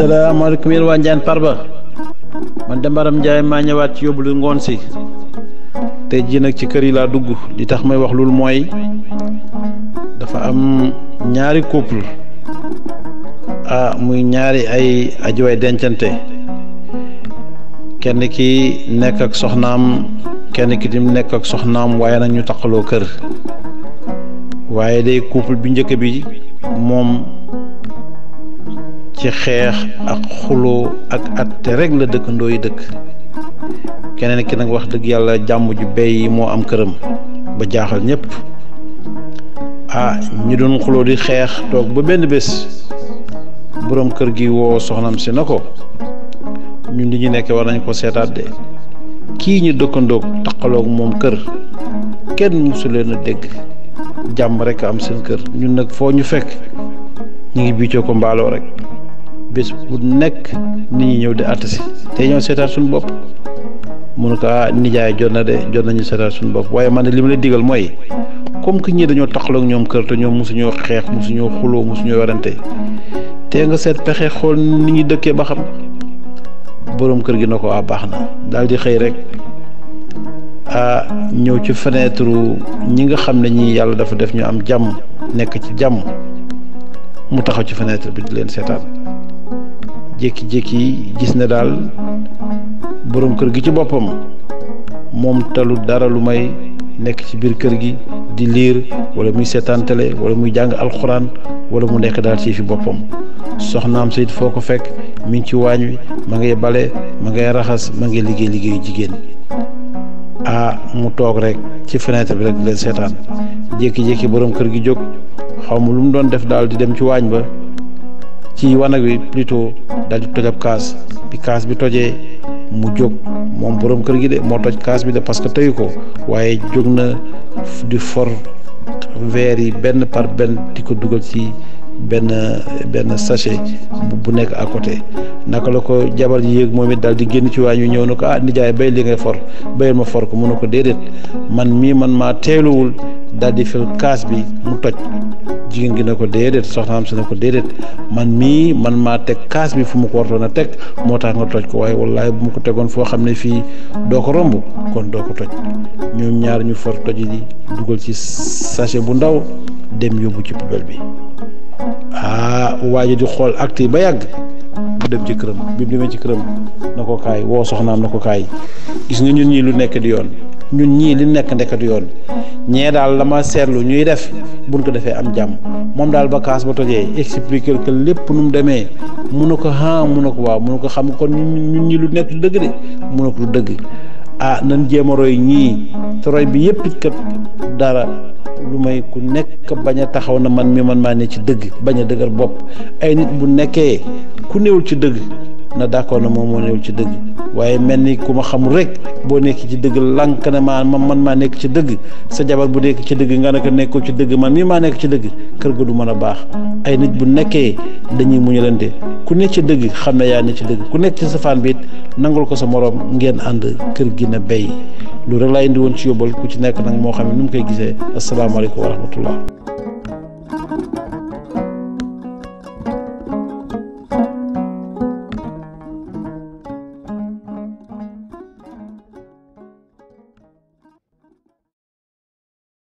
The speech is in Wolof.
asalaamaaleykum yéen waa Njaan Parba man Dembaram Ndiaye maa ñëwaat ci yóbbulu ngoon si tey jii nag ci kër yi laa dugg li tax may wax loolu mooy dafa am ñaari couple muy ñaari ay ajuwaay dencante kenn ki nekk ak soxnaam kenn ki tim nekk ak soxnaam waaye nag ñu taqaloo kër waaye day couple bi njëkk bi moom ci xeex ak xuloo ak atte rek la dëkkandoo yi dëkk keneen ki nag wax dëgg yàlla jàmm ju béy moo am këram ba jaaxal ñëpp ñu doon xuloo di xeex toog ba benn bés boroom kër gi woo soxnam si na ko ñun li ñu nekkee war nañ ko seetaat de kii ñu dëkkandoog taqaloog moom kër kenn musu leen a dégg jàmm rek am seen kër ñun nag foo ñu fekk ñu ngi biicoo ko mbaaloo rek bés bu nekk nit ñi ñëw di àtt si te ñëw seetaat suñu bopp mun ko nijaay jot nañu seetaat suñu bopp waaye man ne li ma la digal mooy comme que ñii dañoo taxaloog ñoom kër te ñoom mosuñoo xeex mosuñoo xuloo mosuñoo werante te nga seet pexe xool ni ñuy dëkkee ba xam boroom kër gi na ko baax na daal di xëy rek ñëw ci fenêtre ñi nga xam ne ñi yàlla dafa def ñu am jàmm nekk ci jàmm mu taxaw ci fenêtre bi di leen seetaan jékki-jékki gis ne daal boroom kër gi ci boppam moom talu dara lu may nekk ci biir kër gi di liir wala muy seetaan télé wala muy jàng alxuraan wala mu nekk daal ci fi boppam soxnaam sayit foo ko fekk mi ngi ci waañ wi ma ngay bale ma ngay raxas ma ngay liggéeyu jigéen mu toog rek ci fenêtre bi rek di leen seetaan jékki-jékki boroom kër gi jóg xaw ma lu mu doon def daal di dem ci waañ ba ci wanag wi plutôt daal di toj ab kaas bi kaas bi tojee mu jóg moom boroom kër gi de moo toj kaas bi de parce que teyu ko waaye jóg na di for verre yi benn par benn di ko dugal ci benn sachet bu nekk à côté naka la ko jabar ji yéeg moom it daal di génn ci waañ wi ñëw na ko nijaay bay li ngay for bayal ma for ko mu ne ko déedéet man maa teeluwul daal di fil kaas bi mu toj jigéen gi ne ko déedéet soxnaam si ne ko déedéet man maa teg kaas bi fu mu ko wartoon a teg moo tax nga toj ko waaye wallaay bu mu ko tegoon foo xam ne fii doo ko romb kon doo ko toj ñoom ñaar ñu for toj di dugal ci sachet bu ndaw dem yóbbu ci poubelle bi waa ji di xool acte yi ba yàgg mu dem ci këram bi mu demee ci këram na ko kaay woo soxnaam na ko kaay gis nga ñun ñii lu nekk di yoon ñun ñii li nekk ndekk di yoon ñee daal la ma seetlu ñuy def buñ ko defee am jàmm moom daal ba kaas ba tojee expliquer que lépp nu mu demee mun na ko mun na ko waaw mun na ko xam kon ñun ñi lu nekk du dëgg de mun na ko du dëgg nan jéem a roy ñii te roy bi yëpp it kat dara lu may ku nekk bañ a taxaw na man maa ne ci dëgg bañ a dëgër bopp ay nit bu nekkee ku néewul ci dëgg na d'accord na moom moo néewul ci dëgg waaye mel ni ku ma xamul rek boo nekk ci dëgg lànk ne man maa nekk ci dëgg sa jabar bu nekk ci dëgg nga ne ko nekkoo ci dëgg man maa nekk ci dëgg kër ga du mën a baax ay nit bu nekkee dañuy muñalante ku nekk ci dëgg xam ne yaa ne ci dëgg ku nekk ci safaan bi it nangul ko sa moroom ngeen ànd kër gi na béy lu rek laa indi woon ci yóbbal ku ci nekk nag moo xam ne nu mu koy gisee asalaamaaleykum wa rahmatullah